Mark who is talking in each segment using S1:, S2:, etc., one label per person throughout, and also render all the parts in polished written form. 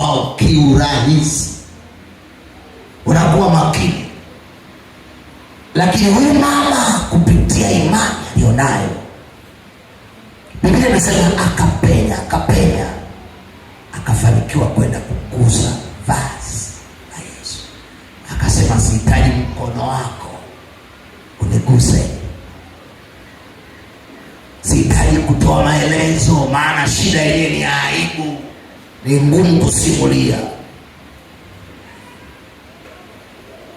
S1: wao kiurahisi, unakuwa makini. Lakini huyu mama kupitia imani aliyonayo, Biblia inasema akapenya, akapenya, akafanikiwa kwenda kugusa vazi la Yesu. Akasema, sihitaji mkono wako uniguse, sihitaji kutoa maelezo, maana shida yenyewe ni ya aibu, ni ngumu kusimulia.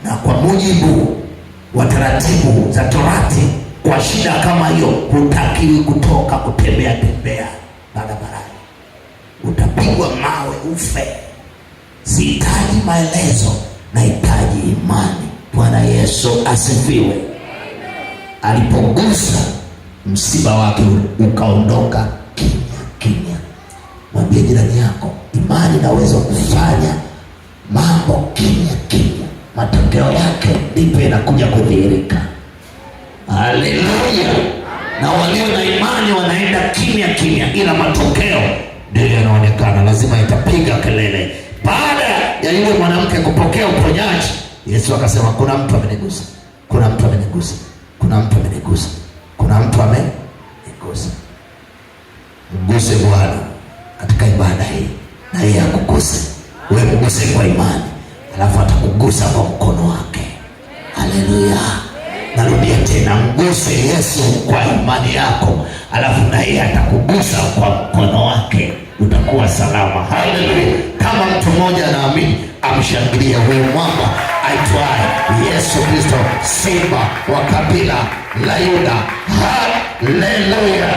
S1: Na kwa mujibu wa taratibu za Torati, kwa shida kama hiyo hutakiwi kutoka kutembea tembea barabarani, utapigwa mawe ufe. Sihitaji maelezo, nahitaji imani. Bwana Yesu asifiwe. Alipogusa msiba wake ukaondoka kimya kimya. Mwambie jirani yako, imani inaweza kufanya mambo kimya kimya, matokeo yake ndipo yanakuja kudhihirika. Haleluya! Na walio na imani wanaenda kimya kimya, ila matokeo ndio yanaonekana, lazima itapiga kelele. Baada ya yule mwanamke kupokea uponyaji, Yesu akasema, kuna mtu amenigusa, kuna mtu amenigusa, kuna mtu amenigusa, kuna mtu amenigusa. Mguse Bwana katika ibada hii, na yeye akuguse wewe, mguse kwa imani, alafu atakugusa kwa mkono wake. Haleluya! Narudia tena, mguse Yesu kwa imani yako, alafu na yeye atakugusa kwa mkono wake, utakuwa salama. Haleluya! Kama mtu mmoja anaamini, amshangilie huyu mwamba aitwaye Yesu Kristo, simba wa kabila la Yuda. Haleluya!